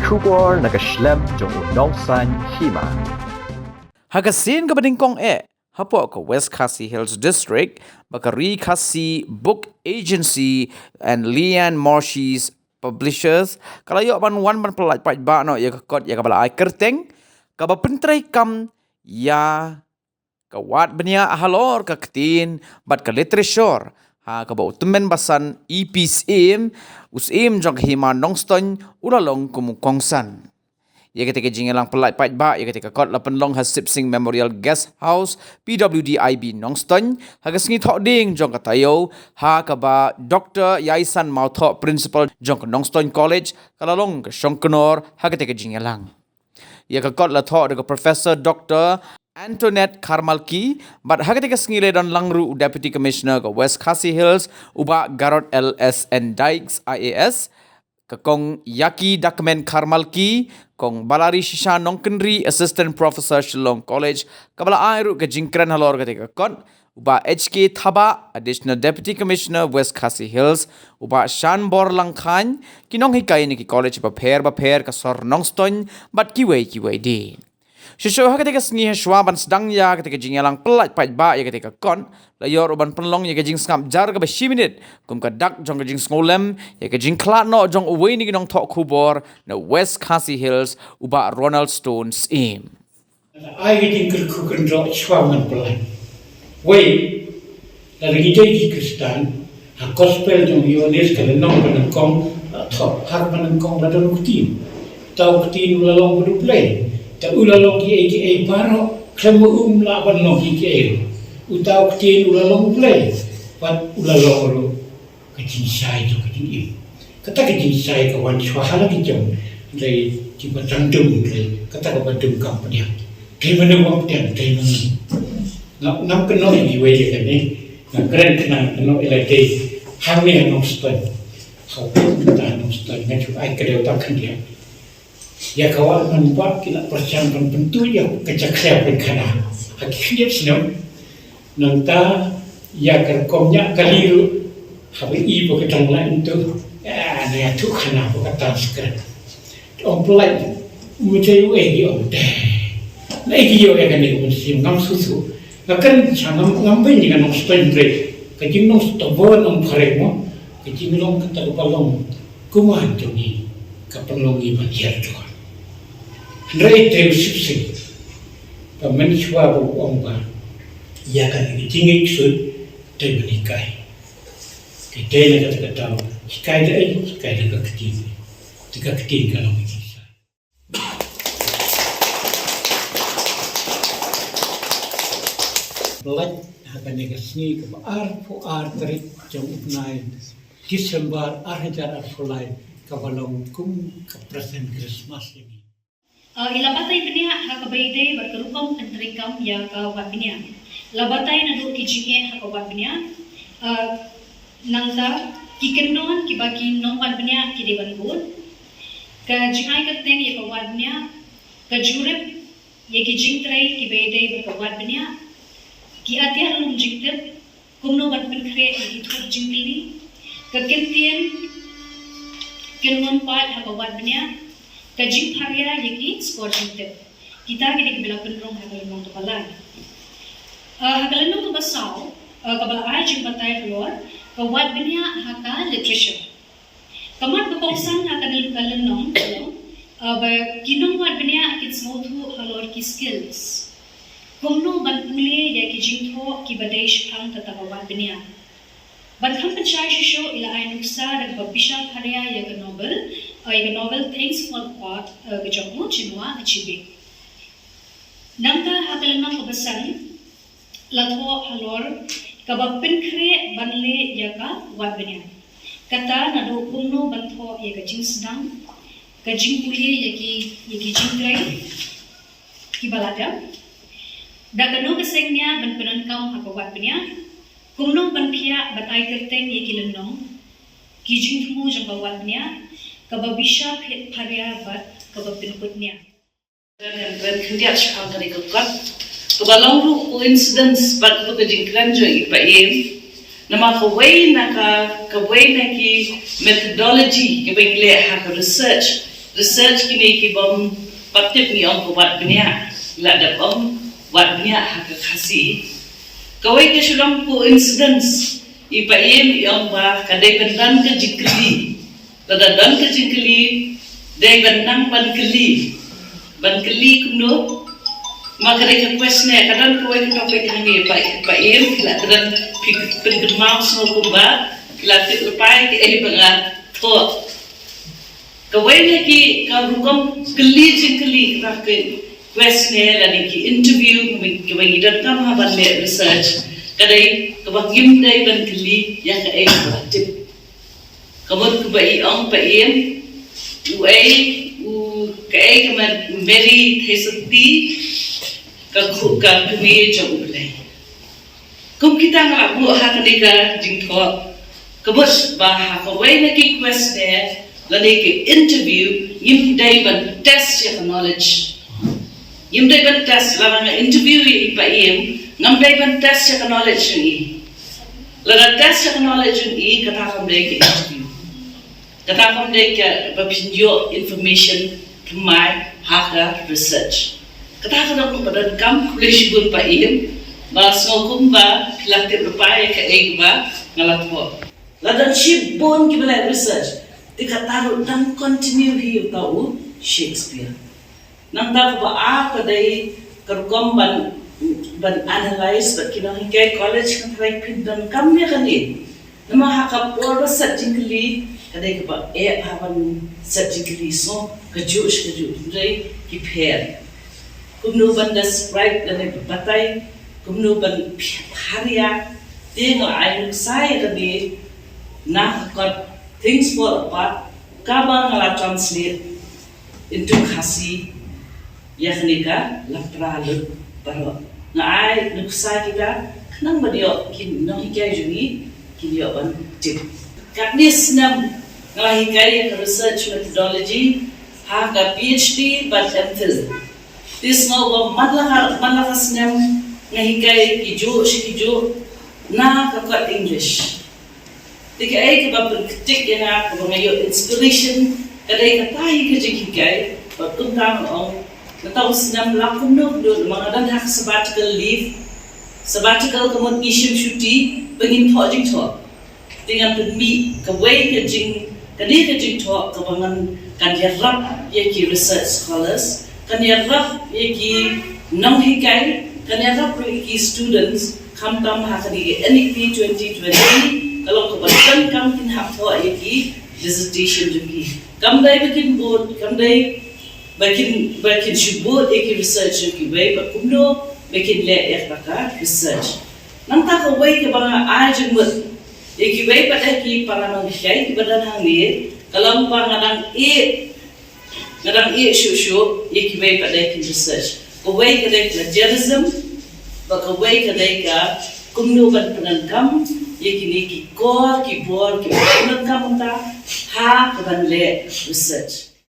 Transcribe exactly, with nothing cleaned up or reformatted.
Khubor na ka shlem jong u nongsan hima. Ha ka sien kaba nyngkong eh, hapoh ka West Khasi Hills District, ba ka Ri Khasi Book Agency and Leanne Marshes Publishers, ka la ïoh ban wan ban pyllait paidbah noh ïa ka kot ïa kaba la ai kyrteng, kaba pyntreikam ïa ka wad bniah halor ka ktien bad ka literature, ha kaba u tymmen basan E P Syiem, u Syiem jong ka Hima Nongstoiñ, u la long kum u kongsan. Ïa kata ka jingïalang pyllait paidbah ïa kata ka kot la pynlong ha Sipsing Memorial Guest House, P W D I B Nongstoiñ, ha ka sngi Thohdieng jong ka taïew, ha kaba Doctor Yaisan Mawthoh, Principal jong ka Nongstoiñ College, ka la long ka shongknor ha kata ka jingïalang. Ïa ka kot la thoh da ka Professor Doctor Antoinette Kharmalki, bad ha kata ka sngi la don lang ruh u Deputy Commissioner ka West Khasi Hills, u Bah Garod L S N Dykes, I A S, ka Kong Yaki Dakmen Kharmalki, Kong Balari Shisha Nongkynrih, Assistant Professor, Shillong College, kaba la ai ruh ka jingkren halor kata ka kot, u Bah H K Thabah, Additional Deputy Commissioner, West Khasi Hills, u Bah Shanbor Langkhain, ki nonghikai na ki college bapher bapher ka sor Nongstoiñ, bad kiwei kiwei de. Shuh shuh ha kata ka sngi, ha shuwa ban sdang ïa kata ka jingïalang pyllait paidbah ïa kata ka kot, la ïoh ruh ban pynlong ïa ka jingsngap jar kaba shi minit, kum ka dak jong ka jingsngewlem ïa ka jingkhlad noh jong uwei na ki nongthoh khubor na West Khasi Hills, u Bah Ronald Stone Syiem. Ai ka jingkyrkhu kynroh shuwa ban pyllait. Wei, lada ngi dei ki Khristan, ha gospel jong u Ïoannis ka lynnong ba nyngkong, la thoh, ha ba nyngkong la don u Ktien. Uta u Ktien u la long bad u Blei. Te u la long kiei kiei baroh, khlem ma u ym lah ban long kiei kiei ruh. Uta u Ktien u la long u Blei, bad u la long ruh ka jingshai jong ka jingim. Kata ka jingshai ka wan shuwa ha la ki jong, dei kiba dang dum, dei kata kaba dum kam pdiang. Dei mano ba pdiang, dei mano. Nga ngam kynnoh ïa kiwei ïa kane. Nga kren khnang kynnoh ïa lade. Hangne ha Nongstoiñ. Ha u mynta ha Nongstoiñ nga ju ai ka dei uta khyndiat. Ïa ka wad nongbah ki la pyrshang ban pyntu ïa ka jakhlia pynkhana ha ki khyndiat snem. Nangta ïa ka rukom ñiah kali ruh, haba i ba ka dang lah ntu, ah, na ïathuh khana ba ka tang skret. Ong pyllait, u Mejai u ong, ong te. Na ïa ki ïoh ïa kane u Mynsiem, ngam sngewthuh. Nga kren sha ngam, ngam beiñ ïa ka Nongstoiñ re. Ka jingnongstoiñ ba nong phareng mo, ka jinglong kata kaba long kumne jong ngi, ka pynlong ngi ban hiar jor. Hynrei te u Sipsing, ba mynshuwa ba u ong ba ïa kane ka jingïeit ksuid, te ban hikai. Te te na kata ka daw, hikai da ei, hikai da ka ktien. Te ka ktien ka long ka jingshai. Lait ha kane ka sngi kaba arphew ar tarik jong u bnai December ar hajar arphew lai, kaba long kum ka present Christmas ïa ngi. Ah, i la batai bniah ha kaba ïadei bad ka rukom pyntreikam ïa ka wad bniah. La batai naduh ki jingeh ha ka wad bniah. Ah, nangta ki kyndon kiba ki nongwad bniah ki dei ban bud. Ka jingai kyrteng ïa ka wad bniah, ka jurip ïa ki jingtrei kiba ïadei bad ka wad bniah, ki atiar lum jingtip, kumno ban pynkhreh ïa ki thup jingkylli, ka kyntien kynhun paid ha ka wad bniah, ka jingpharia ïa ki skor jingtip. Kita ki dei kiba la pynrung ha ka lynnong kaba lai. Ah, ha ka lynnong kaba saw, ah, kaba la ai jingbatai halor ka wad bniah ha ka literature. Ka mat ba kongsan ha kane ka lynnong, ah, ba ki nongwad bniah kin sngewthuh halor ki skills. Kumno ban pule ïa ki jingthoh kiba dei shaphang kata ka wad bniah. Ban kham pynshai shuh shuh, i la ai nuksa da kaba pisa pharia ïa ka novel, ah, ïa ka novel Thanks for What, ah, ka jong u Chinua Achebe. Nangta ha ka lynnong kaba san, la thoh halor kaba pynkhreh ban leh ïa ka wad bniah. Kata naduh kumno ban thoh ïa ka jingsdang, ka jingpule ïa ki, ïa ki jingtrei kiba la dep. Da kano ka seng nia ban pyndonkam ha ka wad bniah. Kumno ban phiah ban ai kyrteng ïa ki lynnong, ki jingthmu jong ka wad bniah, kaba pisa pharia bad kaba pynkut nia. Kren, kren khyndiat shaphang kane ka kot. Kaba long ruh coincidence bad kata ka jingkren jong i Bah Ïew. Namar kawei na ka, kawei na ki methodology kiba ngi leh ha ka research, Research kine ki bym pat tip ngi ong ka wad bniah, la dep ong wad bniah ha ka Khasi. Kawei ka shu long coincidence, i Paiem i ong ba ka dei ban don ka jingkylli. Lada don ka jingkylli, dei ban nang ban kylli. Ban kylli kumno? Ma ka dei ka questionnaire, ka don kawei ka topic hangne, Pa, Paiem, ki la, ka don, phi pynkynmaw sngewbha kumba, ki la tip lypa ïa kaei ba nga thoh. Kawei na ki ka rukom kylli jingkylli, kata ka questionnaire lane ki interview, kaba ngi donkam ha ban leh research, ka dei kaba ngim dei ban kylli ïa kaei kaba la tip. Ka mut kaba i ong Paiem, uei, u, kaei ka Mary Theisotti, ka khu-, ka kmie jong U Blei. Kum kita nga la buh ha kane ka jingthoh, ka mut ba ha kawei na ki questionnaire lane ki interview, ngim dei ban test ïa ka knowledge. Ngim dei ban test, lada nga interview ïa i Paiem, ngam dei ban test ïa ka knowledge jong i. Lada test ïa ka knowledge jong i, kata kam dei ka interview. Kata kam dei kaba phin ïoh information thymmai ha ka research. Kata ka dei kaba donkam, khublei shibun Paiem, ba sngewbha kumba phi la tip lypa ïa kaei kaba nga la thoh. La don shibun kiba leh research, te kata ruh dang continue hi uta u Shakespeare. Nangta kaba ar ka dei ka rukom ban, ban analyze bad ki nonghikai college, kan tharai phin donkam ïa kane. Namar ha ka por ba set jingkylli, ka dei kaba eh ha ban set jingkylli, so kajuh shi kajuh, hynrei ki pher. Kumno ban describe lane batai, kumno ban pharia, te nga ai nuksa ïa kane na ka kot Things Fall Apart, kaba nga la translate into Khasi ïa kane ka lapra lut baroh. Nga ai nuksa kita khnang ban ïoh ki nonghikai jong ngi kin ïoh ban tip. Katne snem nga la hikai ïa ka research methodology ha ka PhD bad MPhil. Te sngewbha man la ka, man la ka snem nga hikai kijuh shi kijuh na ka kot English. Te kaei kaba pynkynthih ïa nga, kaba nga ïoh inspiration, ka dei kata hi ka jinghikai, bad kumta nga ong, kata u snem la kumno kumno, namar nga don ha ka sabbatical leave, sabbatical ka mut ngi shim shuti, ba ngin thoh jingthoh. Te ngan pynmih kawei ka jing, kane ka jingthoh, kaba ngan kan ïarap ïa ki research scholars, kan ïarap ïa ki nonghikai, kan ïarap ruh ïa ki students, khamtam ha kane ka NEP twenty twenty, ka long kaba donkam kin hap thoh ïa ki dissertation jong ki. Kam dei ba kin bud, kam dei ba kin, ba kin shu bud ïa ki research jong kiwei, ba kumno ba kin leh ïa kata ka research. Nangta kawei kaba nga ai jingmut ïa kiwei pat de ki para nonghikai kiba don hangne, ka long ba nga dang ïeh Nga dang ïeh shuh shuh ïa kiwei pat de ki research. Kawei ka dei plagiarism, bad kawei ka dei ka kumno ban pyndonkam ïa kine ki kor ki bor kiba pyndonkam mynta ha kaban leh research.